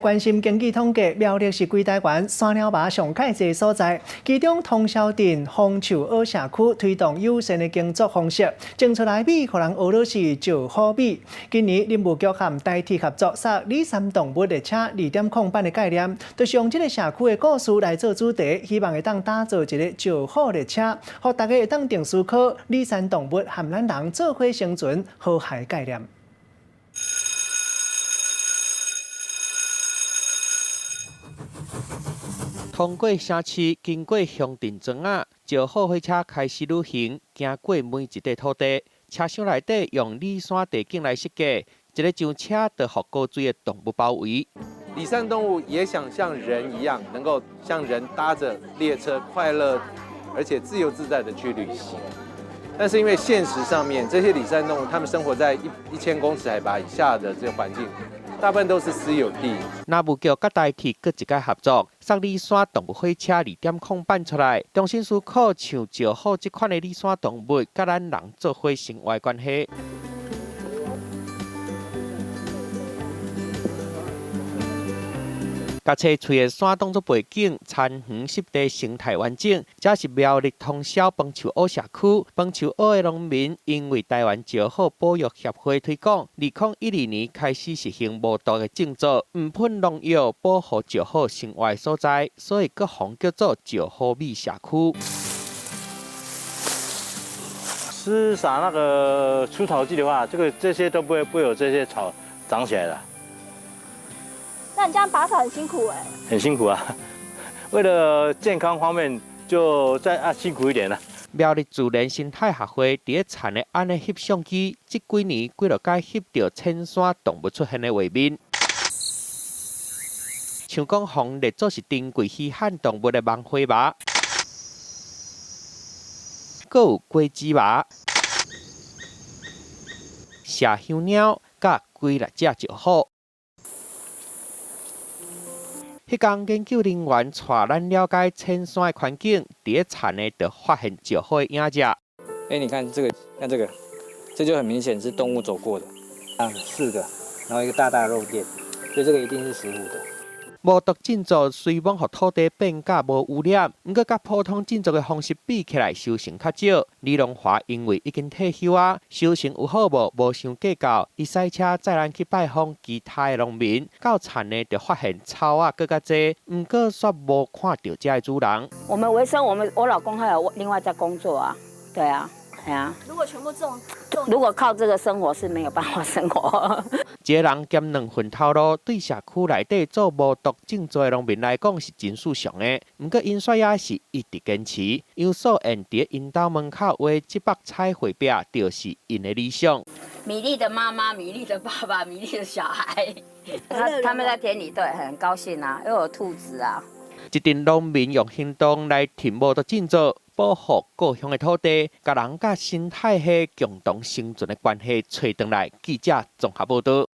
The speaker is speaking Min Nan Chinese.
關心經濟統計，苗栗是規台灣山鳥毛上蓋濟所在，其中通霄鎮楓樹塢社區推動友善的耕作方式，種出來米予人學做是石虎米。今年林務局和台鐵合作，送里山動物列車2.0版的概念，就是用這个社區的故事來做主題，希望會當打造一个石虎列車，予大家會當定思考里山動物和咱人做伙生存和諧概念。通過城市，經過鄉鎮庄仔，石虎火車開始旅行，行過每一塊土地。車廂內底用里山地景來設計，一个上車就予高追的動物包圍。里山動物也想像人一樣，能夠像人搭着列車快樂而且自由自在的去旅行。但是因為現實上面，這些里山動物，它們生活在1000公尺海拔以下的這個環境，大部分都是私有地。林務局佮台鐵閣一擺合作，送里山動物火車2.0版出來，重新思考像石虎這款的里山動物，佮咱人做伙生活的關係。共青翠的山當作背景，田園濕地生態完整，這是苗栗通霄楓樹塢社區。楓樹塢的農民因為台灣石虎保育協會推廣，2012年開始實行無毒的種作，毋噴農藥，保護石虎生活的所在，所以閣予叫做石虎米社區。施灑那個除草劑的話，這些都不會有這些草長起來了。那你這樣拔草很辛苦哎。很辛苦啊，為了健康方面，就再啊辛苦一點啦。苗栗自然生態學會佇咧田的按呢翕相機，這幾年幾落擺翕著淺山動物出現的畫面。像講予列做是珍貴稀罕動物的盲灰鷲，閣有果子鷲、麝香貓，佮幾若隻石虎。彼工研究人員帶咱了解淺山的環境，佇咧田的就發現石虎的影跡。欸，你看這個，看這個，這就很明顯是動物走過的。啊，四個，然後一個大大肉墊，所以這個一定是食虎的。無毒種作雖罔予土地變甲無污染，毋過佮普通種作的方式比起來，收成較少。李龍華因為已經退休啊，收成有好無，無傷計較。伊駛車載咱去拜訪其他的農民，到田的就發現草仔閣較濟，毋過煞無看著遮的主人。我們維生，我老公還有另外在工作啊，對啊，係啊。如果全部種，如果靠這個生活是沒有辦法生活。一个人兼兩份頭路，對社區內底做無毒種作的農民來講是真輸常的。毋過𪜶煞也是一直堅持。楊素燕佇𪜶兜門口畫這幅彩繪壁，就是𪜶的理想。米粒的媽媽，米粒的爸爸，米粒的小孩，他們在田裡對很高興啊，又有兔子啊。這陣農民用行動來挺無毒種作，保護故鄉的土地，共人佮生態系共同生存的關係揣轉來。記者綜合報導。